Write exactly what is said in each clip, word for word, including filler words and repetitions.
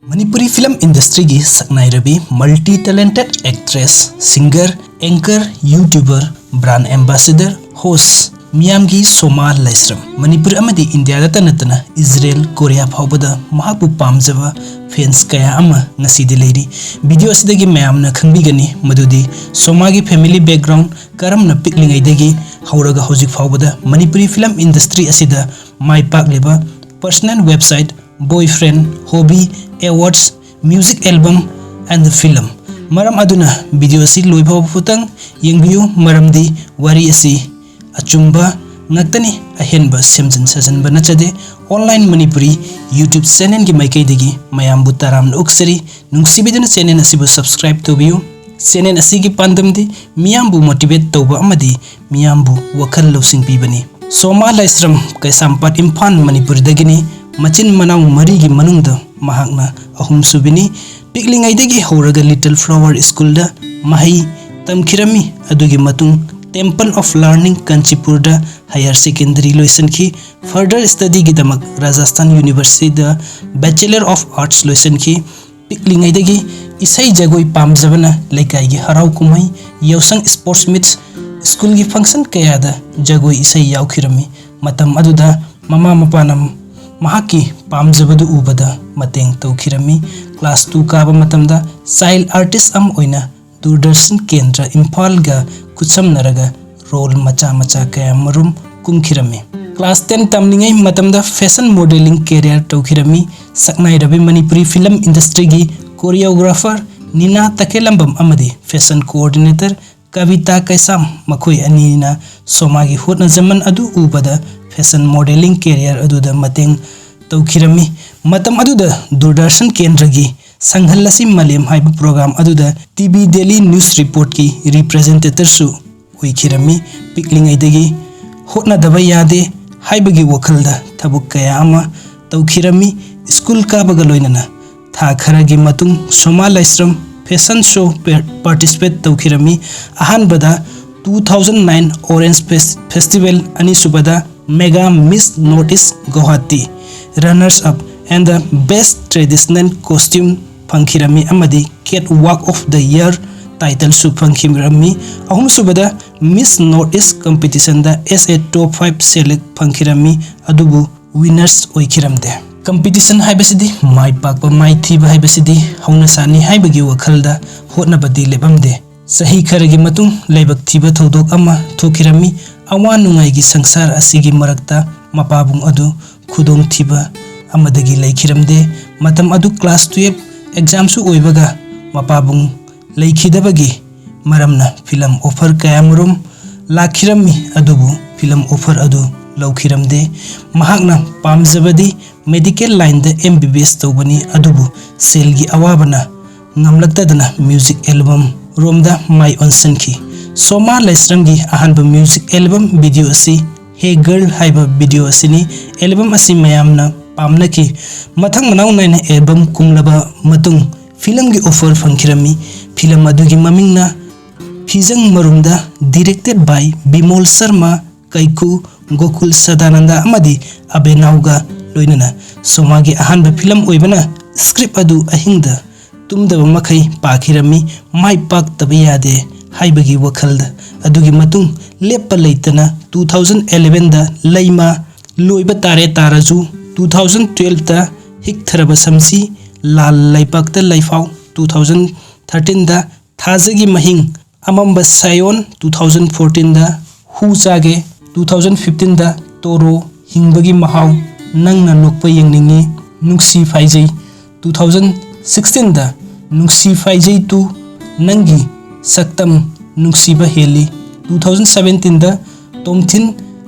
Manipuri film industryꯒꯤ ꯁꯛꯅꯥꯏꯔꯕꯤ, multi talented actress, singer, anchor, YouTuber, brand ambassador, host, ꯃꯤꯌꯥꯝꯒꯤ ꯁꯣꯃꯥ ꯂꯥꯏꯁ꯭ꯔꯝ꯫ ꯃꯅꯤꯄꯨꯔ ꯑꯃꯗꯤ ꯏꯟꯗꯤꯌꯥꯗꯇ ꯅꯠꯇꯅ Israel, Korea ꯐꯥꯎꯕꯗ ꯃꯍꯥꯛꯄꯨ ꯄꯥꯝꯖꯕ fans ꯀꯌꯥ ꯑꯃ ꯉꯁꯤꯗꯤ ꯂꯩꯔꯤ꯫ Video ꯑꯁꯤꯗꯒꯤ ꯃꯌꯥꯝꯅ ꯈꯪꯕꯤꯒꯅꯤ ꯃꯗꯨꯗꯤ ꯁꯣꯃꯥꯒꯤ family background, ꯀꯔꯝꯅ ꯄꯤꯛꯂꯤꯉꯩꯗꯒꯤ ꯍꯧꯔꯒ ꯍꯧꯖꯤꯛ ꯐꯥꯎꯕꯗ ꯃꯅꯤꯄꯨꯔꯤ film industry ꯑꯁꯤꯗ ꯃꯥꯏ ꯄꯥꯛꯂꯤꯕ, personal website, boyfriend, hobby, awards, music album and the film꯫ ꯃꯔꯝ ꯑꯗꯨꯅ video ꯑꯁꯤ ꯂꯣꯏꯐꯥꯎꯕ ꯐꯨꯇꯪ ꯌꯦꯡꯕꯤꯌꯨ, ꯃꯔꯝꯗꯤ ꯋꯥꯔꯤ ꯑꯁꯤ ꯑꯆꯨꯝꯕ ꯉꯥꯛꯇꯅꯤ, ꯑꯍꯦꯟꯕ ꯁꯦꯝꯖꯤꯟ ꯁꯥꯖꯤꯟꯕ ꯅꯠꯆꯗꯦ꯫ Online Manipuri YouTube channelꯒꯤ ꯃꯥꯏꯀꯩꯗꯒꯤ ꯃꯌꯥꯝꯕꯨ ꯇꯔꯥꯝꯅ ꯑꯣꯛꯆꯔꯤ꯫ ꯅꯨꯡꯁꯤꯕꯤꯗꯨꯅ channel ꯑꯁꯤꯕꯨ subscribe ꯇꯧꯕꯤꯌꯨ꯫ Channel ꯑꯁꯤꯒꯤ ꯄꯥꯟꯗꯝꯗꯤ ꯃꯤꯌꯥꯝꯕꯨ motivate ꯇꯧꯕ ꯑꯃꯗꯤ ꯃꯤꯌꯥꯝꯕꯨ ꯋꯥꯈꯜ ꯂꯧꯁꯤꯡ ꯄꯤꯕꯅꯤ꯫ ꯁꯣꯃꯥ ꯂꯥꯏꯁ꯭ꯔꯝ, ꯀꯩꯁꯥꯝꯄꯥꯠ, ꯏꯝꯐꯥꯜ, ꯃꯅꯤꯄꯨꯔꯗꯒꯤꯅꯤ꯫ ꯃꯆꯤꯟ ꯃꯅꯥꯎ ꯃꯔꯤꯒꯤ ꯃꯅꯨꯡꯗ ꯃꯍꯥꯛꯅ ꯑꯍꯨꯝꯁꯨꯕꯤꯅꯤ꯫ ꯄꯤꯛꯂꯤꯉꯩꯗꯒꯤ ꯍꯧꯔꯒ Little Flower Schoolꯗ ꯃꯍꯩ ꯇꯝꯈꯤꯔꯝꯃꯤ꯫ ꯑꯗꯨꯒꯤ ꯃꯇꯨꯡ Temple of Learning ꯀꯥꯟꯆꯤꯄꯨꯔꯗ higher secondary ꯂꯣꯏꯁꯤꯟꯈꯤ꯫ Further studyꯒꯤꯗꯃꯛ Rajasthan Universityꯗ Bachelor of Arts ꯂꯣꯏꯁꯤꯟꯈꯤ꯫ ꯄꯤꯛꯂꯤꯉꯩꯗꯒꯤ ꯏꯁꯩ ꯖꯒꯣꯏ ꯄꯥꯝꯖꯕꯅ ꯂꯩꯀꯥꯏꯒꯤ ꯍꯔꯥꯎ ꯀꯨꯝꯍꯩ, ꯌꯥꯎꯁꯪ, sports meets, schoolꯒꯤ function ꯀꯌꯥꯗ ꯖꯒꯣꯏ ꯏꯁꯩ ꯌꯥꯎꯈꯤꯔꯝꯃꯤ꯫ ꯃꯇꯝ ꯑꯗꯨꯗ ꯃꯃꯥ ꯃꯄꯥꯅ ꯃꯍꯥꯛꯀꯤ ꯄꯥꯝꯖꯕꯗꯨ ꯎꯕꯗ ꯃꯇꯦꯡ ꯇꯧꯈꯤꯔꯝꯃꯤ꯫ Class two ꯀꯥꯕ ꯃꯇꯝꯗ child artist ꯑꯃ ꯑꯣꯏꯅ ꯗꯨꯔꯗꯔꯁꯟ ꯀꯦꯟꯗ꯭ꯔ ꯏꯝꯐꯥꯜꯒ ꯈꯨꯠꯁꯝꯅꯔꯒ role ꯃꯆꯥ ꯃꯆꯥ ꯀꯌꯥ ꯃꯔꯨꯝ ꯀꯨꯝꯈꯤꯔꯝꯃꯤ꯫ Class ten ꯇꯝꯂꯤꯉꯩ ꯃꯇꯝꯗ fashion modeling career ꯇꯧꯈꯤꯔꯝꯃꯤ꯫ ꯁꯛꯅꯥꯏꯔꯕꯤ Manipuri film industryꯒꯤ choreographer ꯅꯤꯅꯥ ꯇꯈꯦꯜꯂꯝꯕꯝ ꯑꯃꯗꯤ fashion coordinator ꯀꯕꯤꯇꯥ ꯀꯩꯁꯥꯝ, ꯃꯈꯣꯏ ꯑꯅꯤꯅ ꯁꯣꯃꯥꯒꯤ ꯍꯣꯠꯅꯖꯃꯟ ꯑꯗꯨ ꯎꯕꯗ fashion modeling career ꯑꯗꯨꯗ ꯃꯇꯦꯡ ꯇꯧꯈꯤꯔꯝꯃꯤ꯫ ꯃꯇꯝ ꯑꯗꯨꯗ ꯗꯨꯔꯗꯔꯁꯟ ꯀꯦꯟꯗ꯭ꯔꯒꯤ ꯁꯪꯍꯜꯂꯁꯤ ꯃꯥꯂꯦꯝ ꯍꯥꯏꯕ program ꯑꯗꯨꯗ TV Daily News Reportꯀꯤ representatorꯁꯨ ꯑꯣꯏꯈꯤꯔꯝꯃꯤ꯫ ꯄꯤꯛꯂꯤꯉꯩꯗꯒꯤ ꯍꯣꯠꯅꯗꯕ ꯌꯥꯗꯦ ꯍꯥꯏꯕꯒꯤ ꯋꯥꯈꯜꯗ ꯊꯕꯛ ꯀꯌꯥ ꯑꯃ ꯇꯧꯈꯤꯔꯝꯃꯤ꯫ School ꯀꯥꯕꯒ ꯂꯣꯏꯅꯅ ꯊꯥ ꯈꯔꯒꯤ ꯃꯇꯨꯡ ꯁꯣꯃꯥ ꯂꯥꯏꯁ꯭ꯔꯝ fashion show participate ꯇꯧꯈꯤꯔꯝꯃꯤ꯫ ꯑꯍꯥꯟꯕꯗ two thousand nine Orange Fes-, Festival, ꯑꯅꯤꯁꯨꯕꯗ Mega Miss North East Guwahati, runners up and the Best Traditional Costume ꯐꯪꯈꯤꯔꯝꯃꯤ ꯑꯃꯗꯤ Catwalk of the Year title ꯁꯨ ꯐꯪꯈꯤꯔꯝꯃꯤ꯫ ꯑꯍꯨꯝꯁꯨꯕꯗ Miss North East competition the as a top five select ꯐꯪꯈꯤꯔꯝꯃꯤ, ꯑꯗꯨꯕꯨ winners ꯑꯣꯏꯈꯤꯔꯝꯗꯦ꯫ Competition ꯍꯥꯏꯕꯁꯤꯗꯤ ꯃꯥꯏ ꯄꯥꯛꯄ ꯃꯥꯏꯊꯤꯕ ꯍꯥꯏꯕꯁꯤꯗꯤ ꯍꯧꯅꯁꯥꯅꯤ ꯍꯥꯏꯕꯒꯤ ꯋꯥꯈꯜꯗ ꯍꯣꯠꯅꯕꯗꯤ ꯂꯦꯞꯂꯝꯗꯦ꯫ ꯆꯍꯤ ꯈꯔꯒꯤ ꯃꯇꯨꯡ ꯂꯥꯏꯕꯛ ꯊꯤꯕ ꯊꯧꯗꯣꯛ ꯑꯃ ꯊꯣꯛꯈꯤꯔꯝꯃꯤ꯫ ꯑꯋꯥ ꯅꯨꯡꯉꯥꯏꯒꯤ ꯁꯪꯁꯥꯔ ꯑꯁꯤꯒꯤ ꯃꯔꯛꯇ ꯃꯄꯥꯕꯨꯡ ꯑꯗꯨ ꯈꯨꯗꯣꯡꯊꯤꯕ ꯑꯃꯗꯒꯤ ꯂꯩꯈꯤꯔꯝꯗꯦ꯫ ꯃꯇꯝ ꯑꯗꯨ class twelve exam ꯁꯨ ꯑꯣꯏꯕꯒ ꯃꯄꯥꯕꯨꯡ ꯂꯩꯈꯤꯗꯕꯒꯤ ꯃꯔꯝꯅ film offer ꯀꯌꯥꯃꯔꯨꯝ ꯂꯥꯛꯈꯤꯔꯝꯃꯤ, ꯑꯗꯨꯕꯨ film offer ꯑꯗꯨ ꯂꯧꯈꯤꯔꯝꯗꯦ꯫ ꯃꯍꯥꯛꯅ ꯄꯥꯝꯖꯕꯗꯤ medical line ꯗ M B B S ꯇꯧꯕꯅꯤ, ꯑꯗꯨꯕꯨ ꯁꯦꯜꯒꯤ ꯑꯋꯥꯕꯅ ꯉꯝꯂꯛꯇꯗꯅ music album ꯔꯣꯝꯗ ꯃꯥꯏ ꯑꯣꯟꯁꯤꯟꯈꯤ꯫ ꯁꯣꯃꯥ ꯂꯥꯏꯁ꯭ꯔꯝꯒꯤ ꯑꯍꯥꯟꯕ music album video ꯑꯁꯤ Hey Girl ꯍꯥꯏꯕ video ꯑꯁꯤꯅꯤ꯫ Album ꯑꯁꯤ ꯃꯌꯥꯝꯅ ꯄꯥꯝꯅꯈꯤ꯫ ꯃꯊꯪ ꯃꯅꯥꯎ ꯅꯥꯏꯅ album ꯀꯨꯝꯂꯕ ꯃꯇꯨꯡ film ꯒꯤ offer ꯐꯪꯈꯤꯔꯝꯃꯤ꯫ Film ꯑꯗꯨꯒꯤ ꯃꯃꯤꯡꯅ ꯐꯤꯖꯪ ꯃꯔꯨꯝꯗ, directed by ꯕꯤꯃꯣꯜ ꯁꯔꯃ, ꯀꯩꯀꯨ, ꯒꯣꯀꯨꯜ ꯁꯗꯥꯅꯟꯗ ꯑꯃꯗꯤ ꯑꯕꯦꯅꯥꯎꯒ ꯂꯣꯏꯅꯅ꯫ ꯁꯣꯃꯥꯒꯤ ꯑꯍꯥꯟꯕ film ꯑꯣꯏꯕꯅ script ꯑꯗꯨ ꯑꯍꯤꯡꯗ ꯇꯨꯝꯗꯕ ꯃꯈꯩ ꯄꯥꯈꯤꯔꯝꯃꯤ꯫ ꯃꯥꯏ ꯄꯥꯛꯇꯕ ꯌꯥꯗꯦ ꯍꯥꯏꯕꯒꯤ ꯋꯥꯈꯜꯗ꯫ ꯑꯗꯨꯒꯤ ꯃꯇꯨꯡ ꯂꯦꯞꯄ ꯂꯩꯇꯅ two thousand eleven ꯗ ꯂꯩꯃ ꯂꯣꯏꯕ ꯇꯥꯔꯦ ꯇꯥꯔꯁꯨ, two thousand twelve ꯇ ꯍꯤꯛꯊꯔꯕ ꯁꯝꯁꯤ, ꯂꯥꯜ ꯂꯩꯄꯥꯛꯇ ꯂꯩꯐꯥꯎ two thousand thirteen ꯗ, ꯊꯥꯖꯒꯤ ꯃꯍꯤꯡ, ꯑꯃꯝꯕ ꯁꯥꯏꯑꯣꯟ two thousand fourteen ꯗ, ꯍꯨ ꯆꯥꯒꯦ two thousand fifteen ꯗ, ꯇꯣꯔꯣ, ꯍꯤꯡꯕꯒꯤ ꯃꯍꯥꯎ, ꯅꯪꯅ ꯅꯣꯛꯄ ꯌꯦꯡꯅꯤꯡꯉꯤ, ꯅꯨꯡꯁꯤ ꯐꯥꯏꯖꯩ two thousand sixteen ꯗ, ꯅꯨꯡꯁꯤ ꯐꯥꯏꯖꯩ two, ꯅꯪꯒꯤ ꯁꯛꯇꯝ ꯅꯨꯡꯁꯤꯕ ꯍꯦꯜꯂꯤ two thousand seventeen ꯗ, ꯇꯣꯝꯊꯤꯟ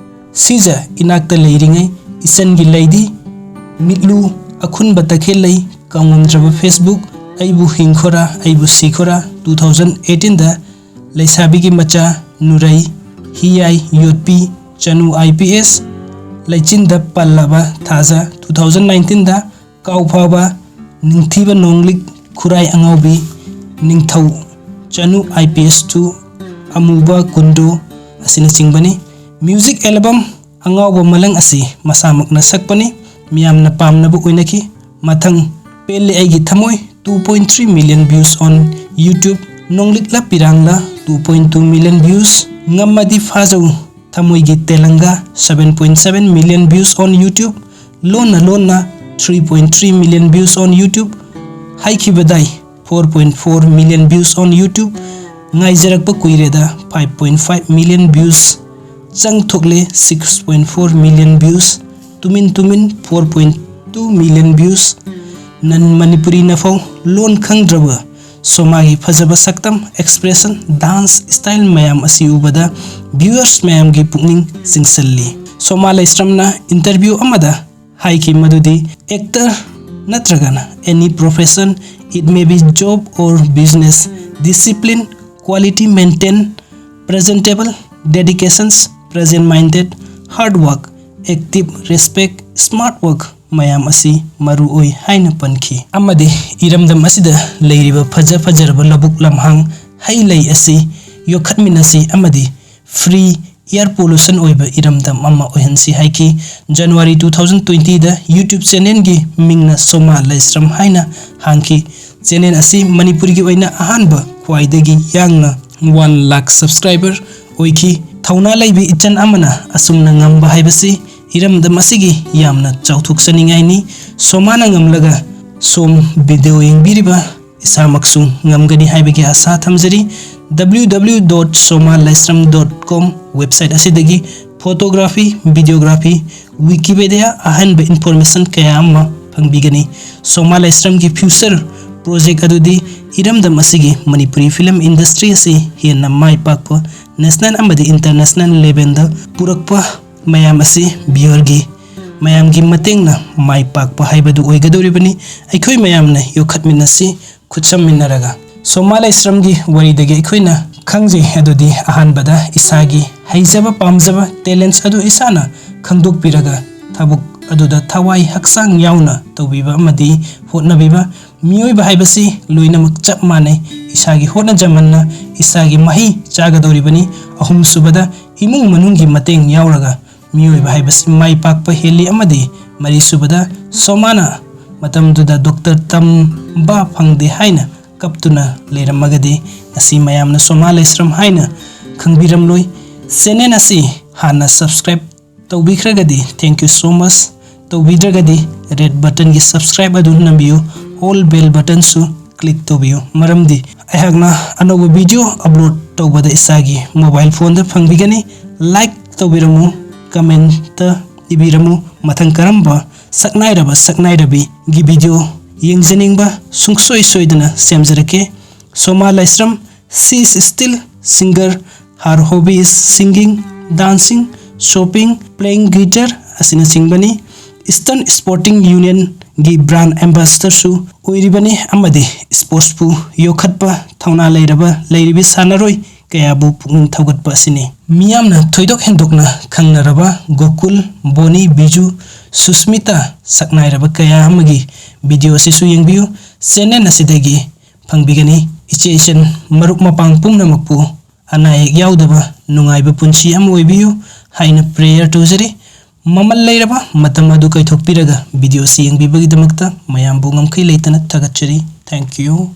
ꯁꯤꯖ ꯏꯅꯥꯛꯇ ꯂꯩꯔꯤꯉꯩ, ꯏꯆꯟꯒꯤ ꯂꯩꯗꯤ, ꯃꯤꯠꯂꯨ, ꯑꯈꯨꯟꯕ ꯇꯈꯦꯜ ꯂꯩ, ꯀꯥꯎꯉꯝꯗ꯭ꯔꯕ Facebook, ꯑꯩꯕꯨ ꯍꯤꯡꯈꯣꯔꯥ ꯑꯩꯕꯨ ꯁꯤꯈꯣꯔꯥ two thousand eighteen ꯗ, ꯂꯩꯁꯥꯕꯤꯒꯤ ꯃꯆꯥ, ꯅꯨꯔꯩ, ꯍꯤꯌꯥꯏ, ꯌꯣꯠꯄꯤ, ꯆꯅꯨ I P S, ꯂꯩꯆꯤꯟꯗ ꯄꯜꯂꯕ ꯊꯥꯖ two thousand nineteen ꯗ, ꯀꯥꯎ ꯐꯥꯎꯕ, ꯅꯤꯡꯊꯤꯕ ꯅꯣꯡꯂꯤꯛ, ꯈꯨꯔꯥꯏ ꯑꯉꯥꯎꯕꯤ, ꯅꯤꯡꯊꯧ, ꯆꯅꯨ I P S two, ꯑꯃꯨꯕ ꯀꯨꯟꯗꯣ ꯑꯁꯤꯅꯆꯤꯡꯕꯅꯤ꯫ Music album ꯑꯉꯥꯎꯕ ꯃꯂꯪ ꯑꯁꯤ ꯃꯁꯥꯃꯛꯅ ꯁꯛꯄꯅꯤ꯫ ꯃꯤꯌꯥꯝꯅ ꯄꯥꯝꯅꯕ ꯑꯣꯏꯅꯈꯤ꯫ ꯃꯊꯪ, ꯄꯦꯜꯂꯦ ꯑꯩꯒꯤ ꯊꯃꯣꯏ, two point three million views on YouTube꯫ ꯅꯣꯡꯂꯤꯛꯂ ꯄꯤꯔꯥꯡꯂ, two point two million views꯫ ꯉꯝꯃꯗꯤ ꯐꯥꯖꯧ, ꯊꯃꯣꯏꯒꯤ ꯇꯦꯂꯪꯒꯥ, seven point seven million views on YouTube꯫ ꯂꯣꯟꯅ ꯂꯣꯟꯅ, three point three million views on YouTube꯫ ꯍꯥꯏꯈꯤꯕꯗꯥꯏ, four point four million views on YouTube꯫ ꯉꯥꯏꯖꯔꯛꯄ ꯀꯨꯏꯔꯦꯗ, five point five million views꯫ ꯆꯪꯊꯣꯛꯂꯦ, six point four million views꯫ ꯇꯨꯃꯤꯟ ꯇꯨꯃꯤꯟ, four point two million views꯫ ꯅꯟ ꯃꯅꯤꯄꯨꯔꯤ ꯅꯐꯧ, ꯂꯣꯟ ꯈꯪꯗ꯭ꯔꯕ ꯁꯣꯃꯥꯒꯤ ꯐꯖꯕ ꯁꯛꯇꯝ, expression, dance style ꯃꯌꯥꯝ ꯑꯁꯤ ꯎꯕꯗ viewers ꯃꯌꯥꯝꯒꯤ ꯄꯨꯛꯅꯤꯡ ꯆꯤꯡꯁꯤꯜꯂꯤ꯫ ꯁꯣꯃꯥ ꯂꯥꯏꯁ꯭ꯔꯝꯅ interview ꯑꯃꯗ ꯍꯥꯏꯈꯤ ꯃꯗꯨꯗꯤ, actor ꯅꯠꯇ꯭ꯔꯒꯅ any profession, it may be job or business, discipline, quality maintain, presentable, dedications, present minded, hard work, active, respect, smart work ꯃꯌꯥꯝ ꯑꯁꯤ ꯃꯔꯨ ꯑꯣꯏ ꯍꯥꯏꯅ ꯄꯟꯈꯤ꯫ ꯑꯃꯗꯤ ꯏꯔꯝꯗꯝ ꯑꯁꯤꯗ ꯂꯩꯔꯤꯕ ꯐꯖ ꯐꯖꯔꯕ ꯂꯧꯕꯨꯛ ꯂꯝꯍꯥꯡ, ꯍꯩ ꯂꯩ ꯑꯁꯤ ꯌꯣꯛꯈꯠꯃꯤꯟꯅꯁꯤ ꯑꯃꯗꯤ free air pollution ꯑꯣꯏꯕ ꯏꯔꯝꯗꯝ ꯑꯃ ꯑꯣꯏꯍꯟꯁꯤ ꯍꯥꯏꯈꯤ꯫ January two thousand twenty ꯗ YouTube channel ꯒꯤ ꯃꯤꯡꯅ ꯁꯣꯃꯥ ꯂꯥꯏꯁ꯭ꯔꯝ ꯍꯥꯏꯅ ꯍꯥꯡꯈꯤ꯫ Channel ꯑꯁꯤ ꯃꯅꯤꯄꯨꯔꯒꯤ ꯑꯣꯏꯅ ꯑꯍꯥꯟꯕ ꯈ꯭ꯋꯥꯏꯗꯒꯤ ꯌꯥꯡꯅ one lakh subscriber ꯑꯣꯏꯈꯤ꯫ ꯊꯧꯅꯥ ꯂꯩꯕꯤ ꯏꯆꯟ ꯑꯃꯅ ꯑꯁꯨꯝꯅ ꯉꯝꯕ ꯍꯥꯏꯕꯁꯤ ꯏꯔꯝꯗꯝ ꯑꯁꯤꯒꯤ ꯌꯥꯝꯅ ꯆꯥꯎꯊꯣꯛꯆꯅꯤꯡꯉꯥꯏꯅꯤ꯫ ꯁꯣꯃꯥꯅ ꯉꯝꯂꯒ ꯁꯣꯝ video ꯌꯦꯡꯕꯤꯔꯤꯕ ꯏꯁꯥꯃꯛꯁꯨ ꯉꯝꯒꯅꯤ ꯍꯥꯏꯕꯒꯤ ꯑꯥꯁꯥ ꯊꯝꯖꯔꯤ꯫ W W W dot somalaisram dot com website ꯑꯁꯤꯗꯒꯤ photography, videography, Wikipedia ꯑꯍꯟꯕ information ꯀꯌꯥ ꯑꯃ ꯐꯪꯕꯤꯒꯅꯤ꯫ ꯁꯣꯃꯥ ꯂꯥꯏꯁ꯭ꯔꯝꯒꯤ future project ꯑꯗꯨꯗꯤ ꯏꯔꯝꯗꯝ ꯑꯁꯤꯒꯤ ꯃꯅꯤꯄꯨꯔꯤ film industry ꯑꯁꯤ ꯍꯦꯟꯅ ꯃꯥꯏ ꯄꯥꯛꯄ national ꯑꯃꯗꯤ international level ꯗ ꯄꯨꯔꯛꯄ ꯃꯌꯥꯝ ꯑꯁꯤ viewer ꯒꯤ ꯃꯌꯥꯝꯒꯤ ꯃꯇꯦꯡꯅ ꯃꯥꯏ ꯄꯥꯛꯄ ꯍꯥꯏꯕꯗꯨ ꯑꯣꯏꯒꯗꯧꯔꯤꯕꯅꯤ꯫ ꯑꯩꯈꯣꯏ ꯃꯌꯥꯝꯅ ꯌꯣꯛꯈꯠꯃꯤꯟꯅꯁꯤ ꯈꯨꯠꯁꯝꯃꯤꯟꯅꯔꯒ꯫ ꯁꯣꯃꯥ ꯂꯥꯏꯁ꯭ꯔꯝꯒꯤ ꯋꯥꯔꯤꯗꯒꯤ ꯑꯩꯈꯣꯏꯅ ꯈꯪꯖꯩ ꯑꯗꯨꯗꯤ ꯑꯍꯥꯟꯕꯗ ꯏꯁꯥꯒꯤ ꯍꯩꯖꯕ ꯄꯥꯝꯖꯕ talents ꯑꯗꯨ ꯏꯁꯥꯅ ꯈꯪꯗꯣꯛꯄꯤꯔꯒ ꯊꯕꯛ ꯑꯗꯨꯗ ꯊꯋꯥꯏ ꯍꯛꯆꯥꯡ ꯌꯥꯎꯅ ꯇꯧꯕꯤꯕ ꯑꯃꯗꯤ ꯍꯣꯠꯅꯕꯤꯕ꯫ ꯃꯤꯑꯣꯏꯕ ꯍꯥꯏꯕꯁꯤ ꯂꯣꯏꯅꯃꯛ ꯆꯞ ꯃꯥꯟꯅꯩ꯫ ꯏꯁꯥꯒꯤ ꯍꯣꯠꯅꯖꯃꯟꯅ ꯏꯁꯥꯒꯤ ꯃꯍꯩ ꯆꯥꯒꯗꯧꯔꯤꯕꯅꯤ꯫ ꯑꯍꯨꯝꯁꯨꯕꯗ, ꯏꯃꯨꯡ ꯃꯅꯨꯡꯒꯤ ꯃꯇꯦꯡ ꯌꯥꯎꯔꯒ ꯃꯤꯑꯣꯏꯕ ꯍꯥꯏꯕꯁꯤ ꯃꯥꯏ ꯄꯥꯛꯄ ꯍꯦꯜꯂꯤ ꯑꯃꯗꯤ ꯃꯔꯤꯁꯨꯕꯗ, ꯁꯣꯃꯥꯅ ꯃꯇꯝꯗꯨꯗ ꯗꯣꯛꯇꯔ ꯇꯝꯕ ꯐꯪꯗꯦ ꯍꯥꯏꯅ ꯀꯞꯇꯨꯅ ꯂꯩꯔꯝꯃꯒꯗꯤ ꯉꯁꯤ ꯃꯌꯥꯝꯅ ꯁꯣꯃꯥ ꯂꯥꯏꯁ꯭ꯔꯝ ꯍꯥꯏꯅ ꯈꯪꯕꯤꯔꯝꯂꯣꯏ꯫ ꯆꯦꯅꯦꯜ ꯑꯁꯤ ꯍꯥꯟꯅ subscribe ꯇꯧꯕꯤꯈ꯭ꯔꯒꯗꯤ thank you so much, ꯇꯧꯕꯤꯗ꯭ꯔꯒꯗꯤ red buttonꯒꯤ subscribe ꯑꯗꯨ ꯅꯝꯕꯤꯌꯨ, all bell buttonꯁꯨ click ꯇꯧꯕꯤꯌꯨ, ꯃꯔꯝꯗꯤ ꯑꯩꯍꯥꯛꯅ ꯑꯅꯧꯕ video upload ꯇꯧꯕꯗ ꯏꯁꯥꯒꯤ mobile phoneꯗ ꯐꯪꯕꯤꯒꯅꯤ꯫ Like ꯇꯧꯕꯤꯔꯝꯃꯨ, commentꯇ ꯏꯕꯤꯔꯝꯃꯨ, ꯃꯊꯪ ꯀꯔꯝꯕ ꯁꯛꯅꯥꯏꯔꯕ ꯁꯛꯅꯥꯏꯔꯕꯤꯒꯤ video ꯌꯦꯡꯖꯅꯤꯡꯕ ꯁꯨꯡꯁꯣꯏ ꯁꯣꯏꯗꯅ ꯁꯦꯝꯖꯔꯛꯀꯦ꯫ ꯁꯣꯃꯥ ꯂꯥꯏꯁ꯭ꯔꯝ, she is still singer, her hobby is singing, dancing, shopping, playing guitar ꯑꯁꯤꯅꯆꯤꯡꯕꯅꯤ꯫ Eastern Sporting Unionꯒꯤ brand ambassadorꯁꯨ ꯑꯣꯏꯔꯤꯕꯅꯤ ꯑꯃꯗꯤ sportsꯄꯨ ꯌꯣꯛꯈꯠꯄ ꯊꯧꯅꯥ ꯂꯩꯔꯕ ꯂꯩꯔꯤꯕꯤ ꯁꯥꯟꯅꯔꯣꯏ ꯀꯌꯥꯕꯨ ꯄꯨꯛꯅꯤꯡ ꯊꯧꯒꯠꯄ ꯑꯁꯤꯅꯤ꯫ ꯃꯤꯌꯥꯝꯅ ꯊꯣꯏꯗꯣꯛ ꯍꯦꯟꯗꯣꯛꯅ ꯈꯪꯅꯔꯕ ꯒꯣꯀꯨꯜ, ꯕꯣꯅꯤ, ꯕꯤꯖꯨ, ꯁꯨꯁꯃꯤꯇꯥ ꯁꯛꯅꯥꯏꯔꯕ ꯀꯌꯥ ꯑꯃꯒꯤ video ꯑꯁꯤꯁꯨ ꯌꯦꯡꯕꯤꯌꯨ꯫ Channel ꯑꯁꯤꯗꯒꯤ ꯐꯪꯕꯤꯒꯅꯤ꯫ ꯏꯆꯦ ꯏꯆꯟ ꯃꯔꯨꯞ ꯃꯄꯥꯡ ꯄꯨꯝꯅꯃꯛꯄꯨ ꯑꯅꯥ ꯑꯌꯦꯛ ꯌꯥꯎꯗꯕ ꯅꯨꯡꯉꯥꯏꯕ ꯄꯨꯟꯁꯤ ꯑꯃ ꯑꯣꯏꯕꯤꯌꯨ ꯍꯥꯏꯅ prayer ꯇꯧꯖꯔꯤ꯫ ꯃꯃꯜ ꯂꯩꯔꯕ ꯃꯇꯝ ꯑꯗꯨ ꯀꯥꯏꯊꯣꯛꯄꯤꯔꯒ video ꯑꯁꯤ ꯌꯦꯡꯕꯤꯕꯒꯤꯗꯃꯛꯇ ꯃꯌꯥꯝꯕꯨ ꯉꯝꯈꯩ ꯂꯩꯇꯅ ꯊꯥꯒꯠꯆꯔꯤ꯫ Thank you꯫